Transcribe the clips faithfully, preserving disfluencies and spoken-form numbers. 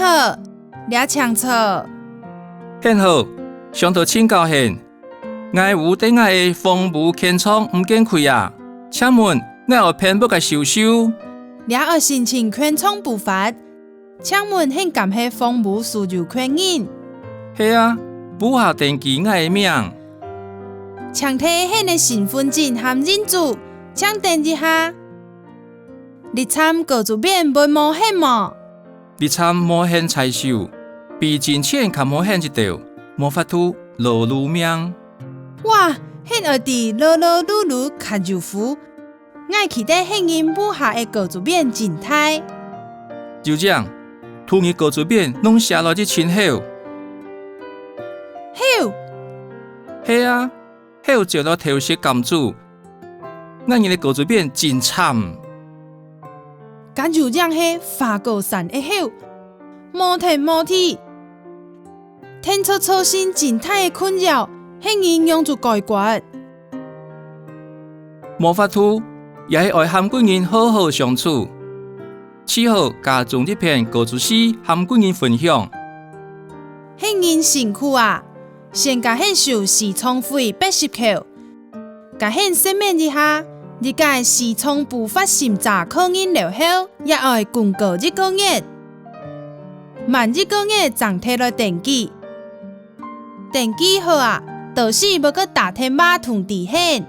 好，這請坐。恁好，想著請教你，𠊎屋頂个防汙圈窗毋見去啊，請問𠊎愛辦麼个手續？這愛申請圈窗補發，請問你敢係防汙所有權人？係啊，補發登記𠊎个名。請提你个身分證和印仔，請等一下。這站高竹便會無閒無？ 這站無閒採收，比進前較無閒一兜，無法度勞碌命。哇，你愛知勞勞碌碌較有福，𠊎記得你人補發个高竹便真大。就恁樣，你人高竹便攏寫來就盡厚。厚？係啊， 厚就摎頭屑揜住，𠊎人个高竹便真慘。敢有恁樣係花果山个厚，無天無地，定著造成真大个困擾，你人仰子解決？無法度，也係愛和歸人好好相處。 最好加種一片高竹絲和歸人分享。你人辛苦啊！先佮你收市場費八十箍，佮你說明一下，這個市場補發審查確認了後，也愛公告一個月。滿一個月正提來登記。 登記好啊，到時會過打電話通知你。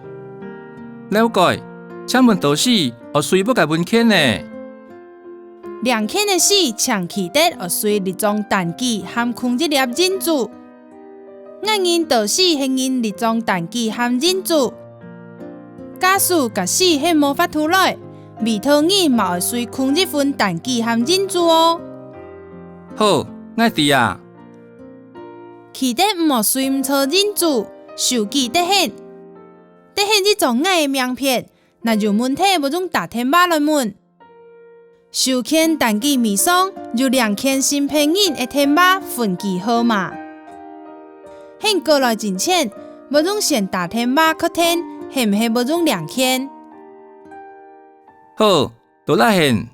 了解，請問到時愛隨麼个文件呢？領件个時請記得愛隨這張單據和共一粒印仔。𠊎人到時係印這張單據和印仔。假使該時你無法度來，委託人嘛愛隨共一份單據和印仔哦。好，𠊎知啊。 記得毋好隨毋著印仔，收據得你。得你一張𠊎个名片，若有問題會用打電話來問。收件單據尾上有領件承辦人个電話分機號碼。你過來進前，會用先打電話確定係毋係會用領件。好，多謝你。